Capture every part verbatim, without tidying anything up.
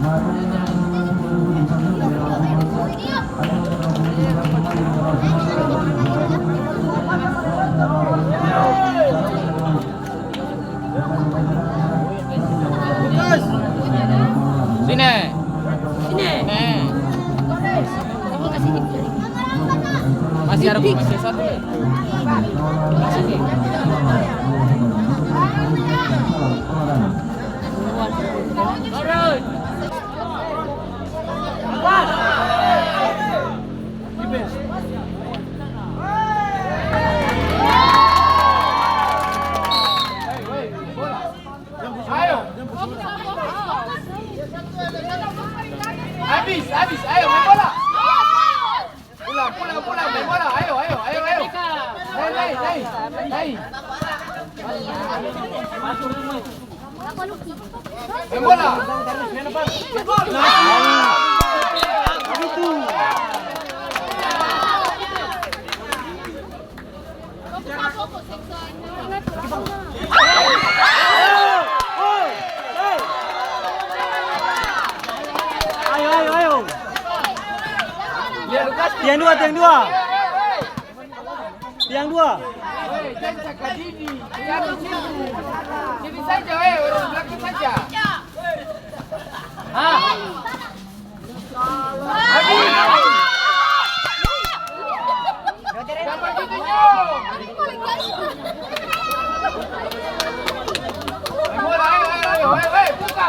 Sini. Sini. Eh. Masih ada, masih satu. Sini. Ayo. Habis, habis. Ayo, main bola. Pulang, pulang, pulang, main bola. Ayo, ayo, ayo, ayo. Naik, naik, naik. Naik. Main bola. Ayo, ayo, ayo. Tiang dua, tiang dua. Tiang dua. Hei, jangan cakap dini. Jangan situ. Sini saja, hei, orang belakang saja. Ah. Habis. Jangan begitu, Nyong. Ayo, ayo, ayo, ayo, ayo, buka.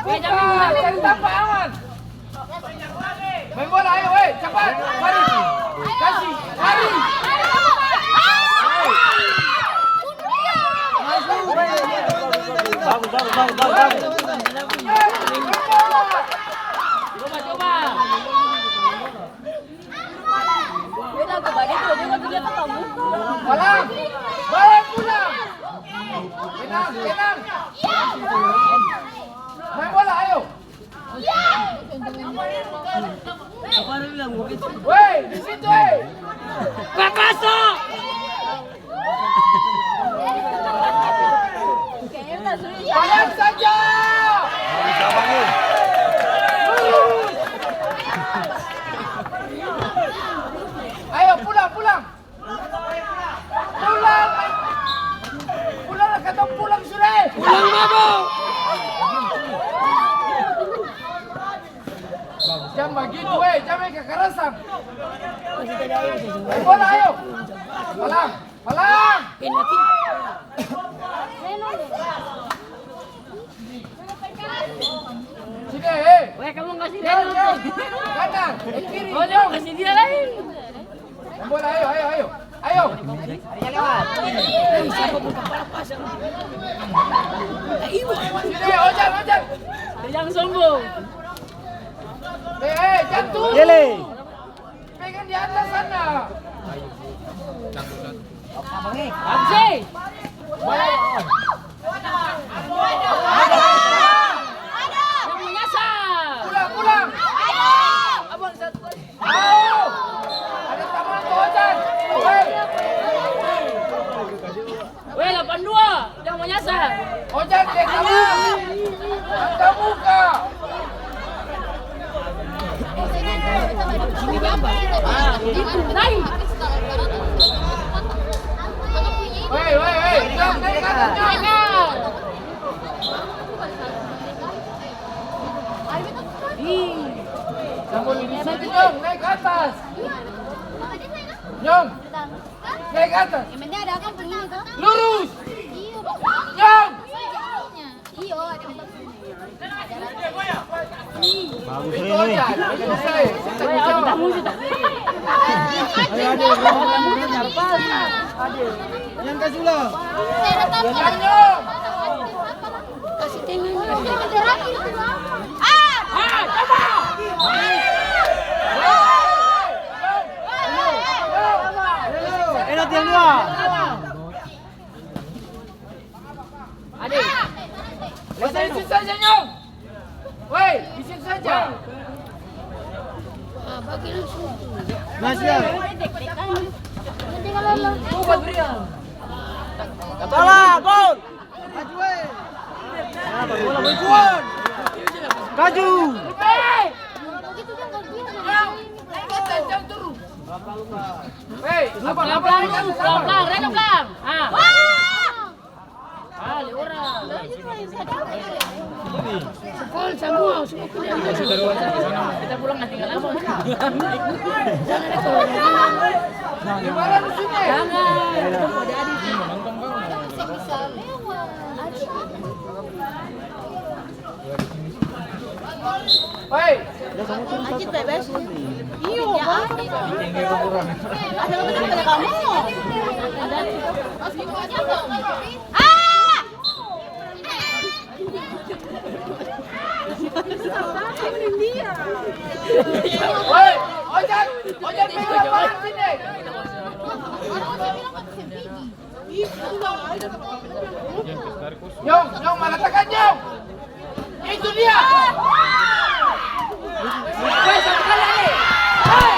Buka, cari tampa aman. Main bola, ayo, eh, cepat, lari. Kasih, lari. Bagus, bagus, bagus, bagus, bagus. Coba, coba. Palang, bawa pulang. Tenang, tenang. Main bola, ayo. Woi, di situ, eh. Kakasa! Bayar saja! Lurus! Ayo, pulang, pulang! Pulang! Pulang, katong pulang sudah, eh! Pulang, Babo! Jang bagitu, eh, jang maeng kakarasan. Maeng bola, ayo. Palang, palang. Sini, eh. Weh, kamu kasih dia dulu. Kanan, eh, kiri. Oh, dia kasih dia lain. Maeng bola, ayo, ayo, ayo. Ayo. Sini, Ojan, Ojan. Jangan sombong. Eh, eh, jantung. Gele. Pegang di atas sana. Aksi. Yang menyasar. Pulang, pulang. Abang satu. Ayo! Ada tamang tu, Ojan. Hei. Weh, lapan dua, jang mo nyasar. Ojan, dia tamang. Angka muka. Naik. Weh, weh, weh. Jang, naik atas, jang. Ih. Nyong, naik atas. Nyong, naik atas. Lurus. Nyong. Bagus, Rin, Rin. Nyong, kasih ulang. Nyong. Enak yang dua. Ade. Di situ saja, Nyong. Woi, di situ saja. Nah, siap. Salah, gol. Maju, eh. Bola, bola, bola. Maju! Pegang, pegang, Reno, pegang. Ah. Ah, lima orang. Sekolah semua, semua kuliah. Kita pulang, nggak tinggal apa? Jangan. Hei! Lanjut, Bebes. Iyo, Bang. Ada lebih daripada kamu. Ah! Hei, Ojan, Ojan, pegang lapangan sini. Nyong, Nyong, malatakan, Nyong. Itu dia. Hei, satu kali lagi. Hei.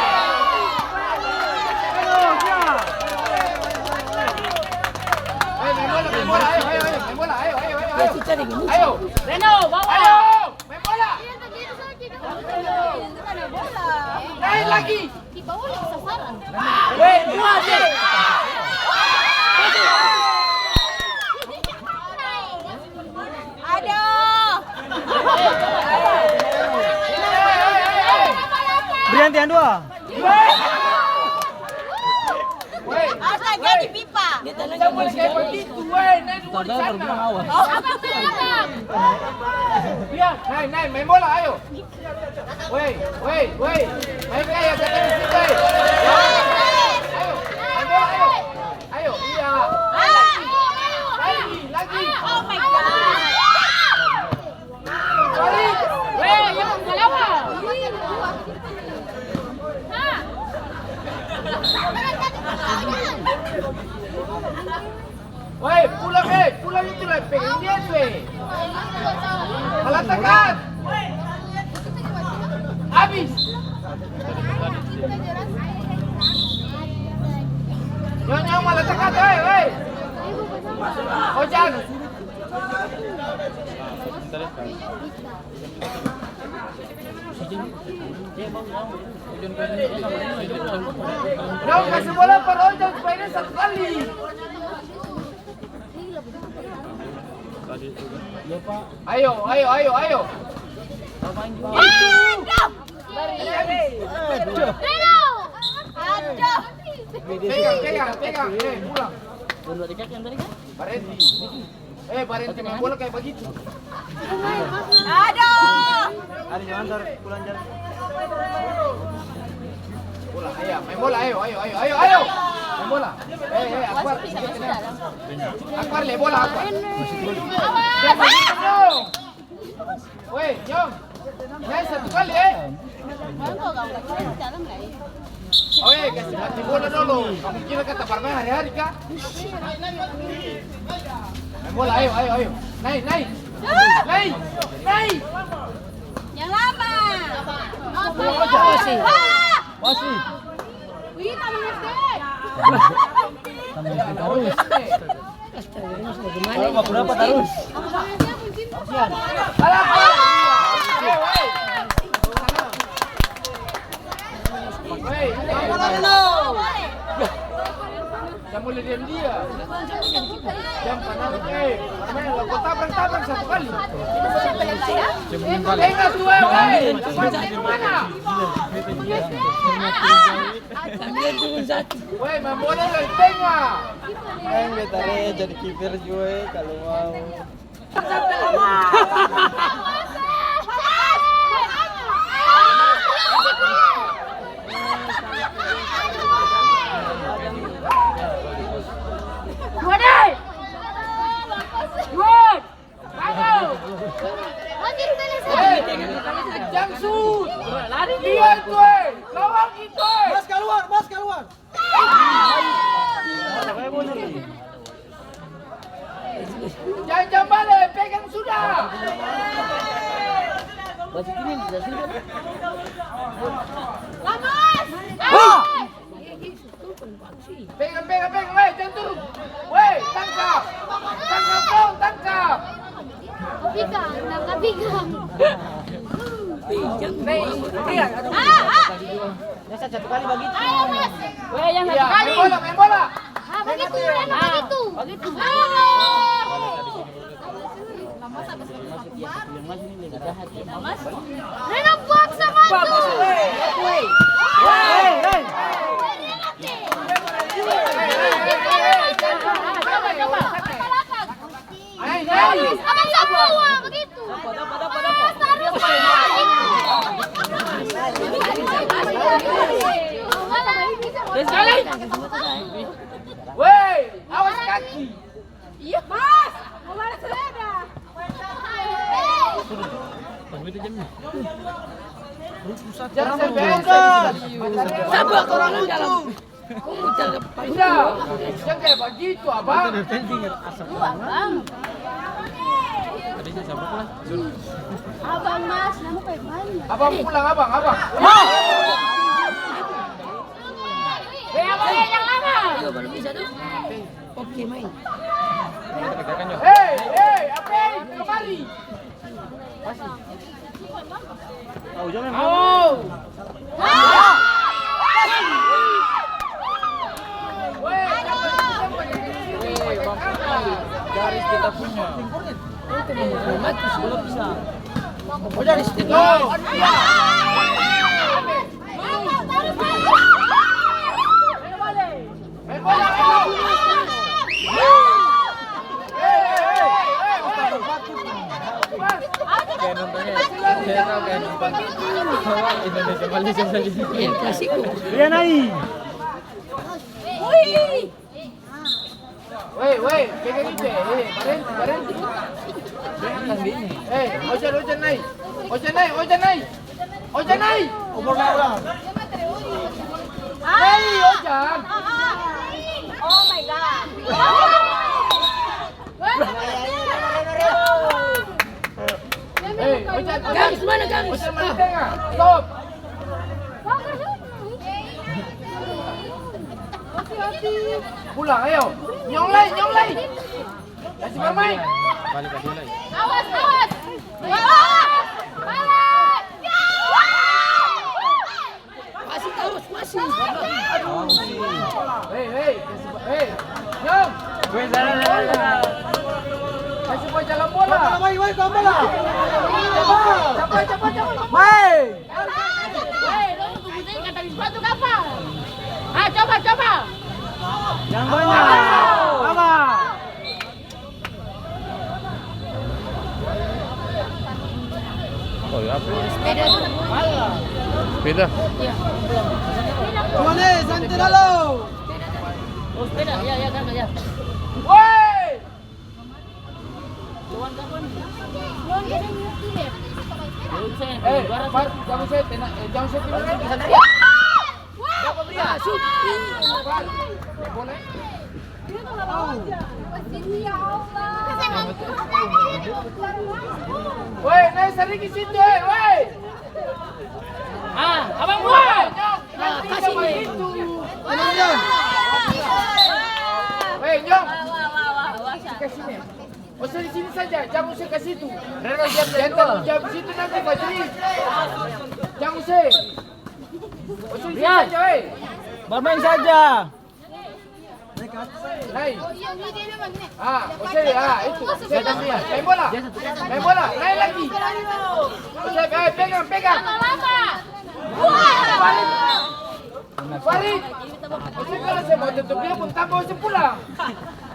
Hei, main bola, main bola, ayo, ayo, main bola, ayo, ayo, ayo, ayo. Ayo. Reno, bawa. Ayo, main bola. Naik lagi. Di bawah lagi sasaran. Weh, dua, sih. Aduh. Brian tiang dua. Weh. Astaga, di pipa. Jangan boleh kayak begitu, weh. Naik dulu di sana. Oh. Abang, abang. Iya, naik, naik, main bola, ayo. Woi, woi, woi. Ayo, ayo, ayo, ayo, ayo. Ayo, ayo, ayo. Ayo, iya. Lagi, lagi. Oh my God. Woi, yang salah. Woi, pulang, eh, pulang itu lah, pegang dia itu, eh. Malatakan. Habis. Nyonya malatakan, eh, eh. Ojan. Dong, kasi bola par Ojan supaya dia satu kali. Ayo, ayo, ayo, ayo. Aduh. Aduh. Pegang, pegang, pegang. Eh, pulang. Barenti. Eh, barenti main bola kayak bagitu. Aduh. Ada yang antar pulang jalan. Bola, ayo, main bola, ayo, ayo, ayo, ayo, ayo. Main bola. Eh, eh, Akbar. Akbar, le bola, Akbar. Awas. Weh, Nyong. Nyai satu kali, eh. Oh, eh, kasi mati bola dolo. Kamu kira kata barmaeng hari-hari, ka? Main bola, ayo, ayo, ayo. Nai, nai. Nai, nai. Yang lama. Masih. Wah. Masih. Wih, taman S D. Taman S D terus. Astaga, ini sudah gimana ini? Kalau mau berapa terus? Jang mulai diam dia. Jang panang, eh, panang, kau tabrak, tabrak satu kali. Tengah tu, eh, weh. Mana? Weh, main bola dari tengah. Main beta re jadi kiper jua, eh, kalau mau. Dua deh. Dua. Ayo. Hei, jang sut. Lari. Dua itu, eh. Gawang itu, eh. Mas keluar, Mas keluar. Jangan jambale, pegang sudah. Lamas. Pegang, pegang, pegang, weh, jangan turun. Weh, tangkap. Tangkap dong, tangkap. Pegang, tangkap, pegang. Ah, ah. Biasa satu kali bagitu. Ayo, Mas. Weh, yang satu kali. Main bola, main bola. Ah, bagitu, enak bagitu. Bagitu. Ah. Rena paksa maju. Hei, hei. Coba, coba. Abang semua begitu. Terus, terus. Weh, awas kaki. Iya, Mas. Mau balik sepeda. Jangan sampai. Sabar, orang dalam. Udah, jangan kayak begitu, Abang. Lu, Abang. Abang, Mas, nama kayak banyak. Abang pulang, Abang, Abang. Eh, Abang, eh, yang lama. Ayo, baru bisa tuh. Oke, main. Hei, hei, apa ini? Kemari. Au. Garis kita punya. Mati, belum bisa. Udah di situ. Kayak nontonnya, saya tahu kayak nonton Indonesia Malaysia saja. Iya, klasik. Iya, Nai. Woi, woi, pegang itu, eh, barenti, barenti. Jangan di ini. Eh, Ojan, Ojan, Nai. Ojan, Nai, Ojan, Nai. Ojan, Nai! Ojan, Nai, Ojan! Oh my God! Hei, Ojan, Ojan! Garis mana, garis? Ojan, mana tengah? Stop! Pulang, ayo! Nyong lai, nyong lai! Kasi barmain. Balik ka dia lai. Awas, awas. Awas. Balik. Masih tarus, masih. Hei, hei, kasi ba-, hei. Nyong. Weh, jalan, jalan, jalan. Kasi bola jalan bola. Bola, bola, bola, bola. Capat, capat, capat. Hei. Hei, dong tunggu sini, kata di sepatu kapal. Ah, coba, coba. Yang banyak. Apa? Oh, ya, apa? Sepeda. Sepeda? Iya. Tuan, eh, santai dulu. Oh, sepeda. Ya, ya, kan, ya. Woi! Eh, Far, jangan saya tena-, eh, jangan saya tena-, eh, bisa dari. Dapat dia. Far, boleh? Woi, naik sedikit situ, eh, woi. Ah, abang buat. Ah, kasih nih. Weh, Nyong. Kasih nih. Ose di sini saja, jang ose ka situ. Jang talu jauh situ nanti Fajri. Jang ose. Ose di sini saja, eh. Bermain saja. Naik. Ah, ose, ah, itu. Main bola. Main bola, naik lagi. Ose, eh, pegang, pegang. Farid. Farid. Ose, kalau saya mau tutup dia pun tambah ose pulang.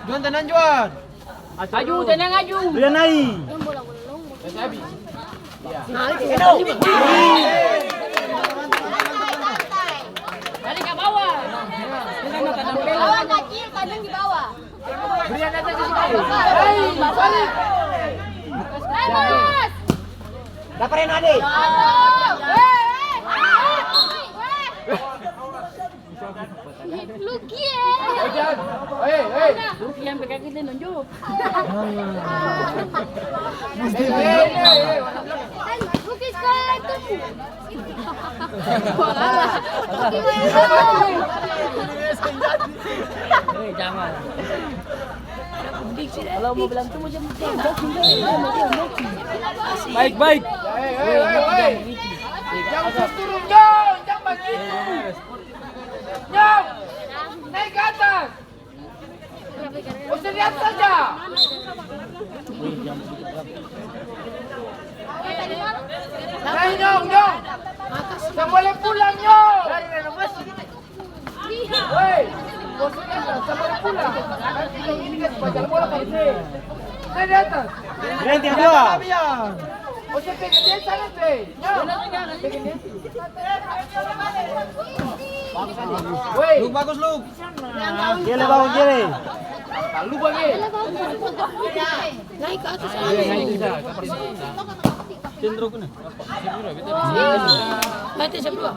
Juan, tenang, Juan. Aju, tenang, Aju. Udah naik. Balik ka bawah. Bawah kacil, kadang di bawah. Hei, balik. Dapat Reno, Ade. Aduh. Hei, hei, hei. Luki, eh. Ojan. Hei, hei. Luki yang pegang ini nunjuk. Hei, hei, hei. Luki sekolah itu. Hei, jangan. Kalau mau bilang tuh macam baik, baik. Hei, hei, hei, hei. Jang usah turun, jang, jang bagitu. Jang, naik ke atas. Usah lihat saja. Naik, jang, jang. Seng boleh pulang, jang. Woi, bos, seng boleh pulang. Nanti dong ini kasi pacar bola ka sini. Saya di atas. Berhenti dua. Bos, pegang dia sana, Tre. Yo, pegang dia. Woi. Luk, bagus, Luk. Kiri, bagus, kiri. Lalu bagi. Naik ke atas. Iya, naik ke atas. Cenderung kena. Nanti sebelum.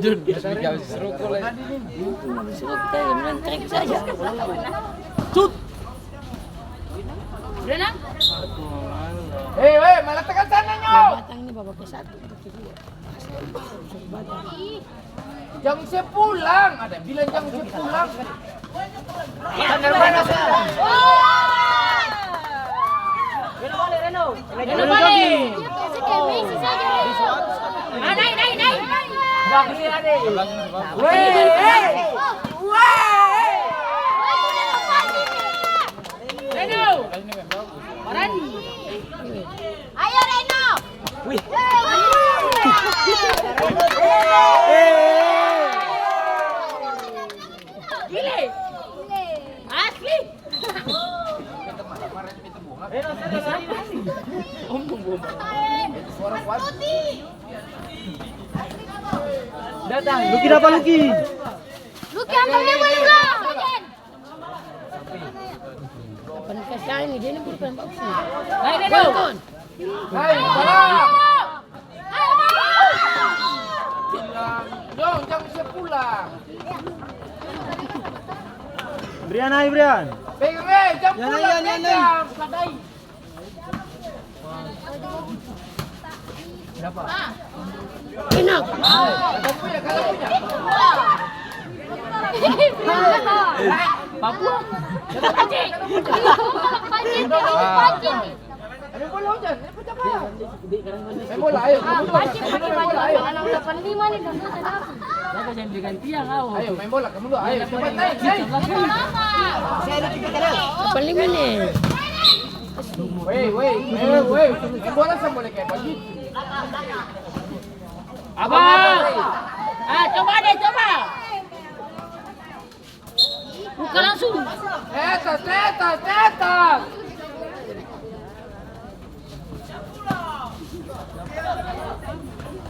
Jun, kita yang bilang trik saja. Cut. Udah, Nang? Hei, hei, malah tekan sana, nyau. Batang ini babak ke satu, babak kedua. Jang se pulang, ada bilang jang se pulang. Ayo, Reno! Wih. Gile. Asli. Datang. Luki dapat, Luki. Luki, ambil dia, boleh, Luki. Kapan kasih ini, dia ini bukan bagus. Hai, Reno. Hai, Brian, ayo, Brian. Pegang, eh, jang pulang, pegang. Enak. Papua. Pancing. Pancing, pancing. Main bola, Ojan. Ayo, main bola, ayo. Main bola, ayo. Anak delapan lima nih, dong, kenapa? Ayo, main bola, kamu dua, ayo. Cepat, naik, naik. Delapan lima nih. Weh, weh, weh, weh. Main bola sama boleh kayak begitu. Abang. Ah, coba deh, coba. Buka langsung. Tetas, tetas, tetas.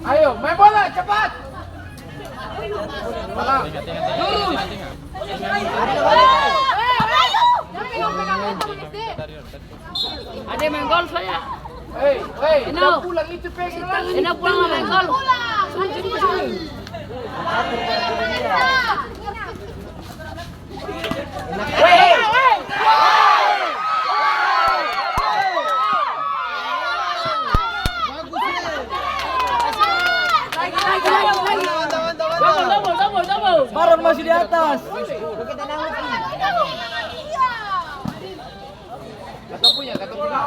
Ayo, main bola, cepat. Bola. Lurus. Ada yang main gol saya. Hei, hei, Eno. Pulang itu pegang langsung. Eno pulang main gol. Bagus, ye. Baron masih di atas. Katong punya, katong punya.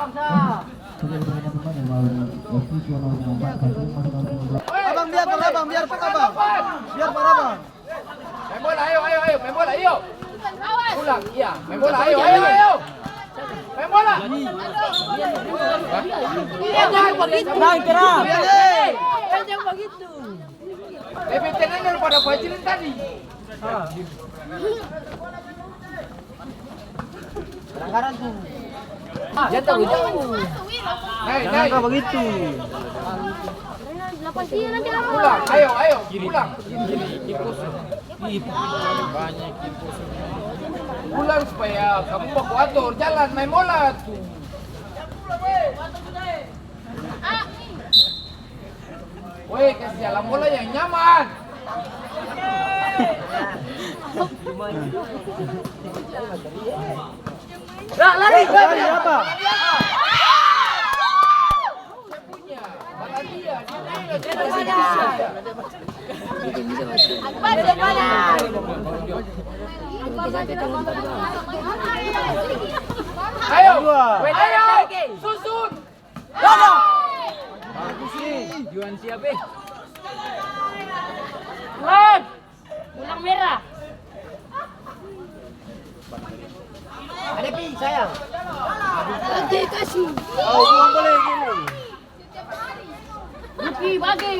Abang, biar par abang, biar par abang. Biar par abang. Main bola, ayo, ayo, ayo, main bola, ayo. Pulang, iya, main bola, ayo, ayo, ayo. Main bola. Iya, jangan begitu. Tenang, tenang. Jangan begitu. Lebih tenang daripada Fajrin tadi. Pelanggaran tuh. Dia tahu itu. Hei, jangan hei. Kau begitu. Pulang, ayo, ayo, pulang. Pulang supaya kamu baku ator jalan main bola tuh. Woi, kasi jalan bola yang nyaman. Lah, lari, lari apa? Dia punya, bala dia, dia punya. Ayo, ayo, susun. Bagus nih. Siap, eh. Tuhan, tulang merah. Ada pi, sayang. Oke, kasih. Oh, belum boleh gini. Bagi, bagi.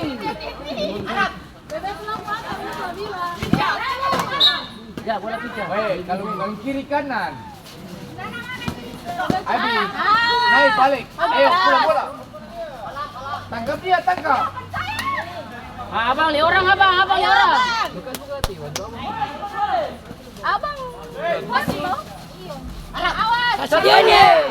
Ya, bola pecah. Weh, kalau, kalau kiri kanan. Abi, naik balik. Ayo, bola, bola. Tangkap dia, tangkap. Ah, abang, lihat orang, abang, abang, lihat orang. Abang, kasih mau. Awas. Kasih dia, nih.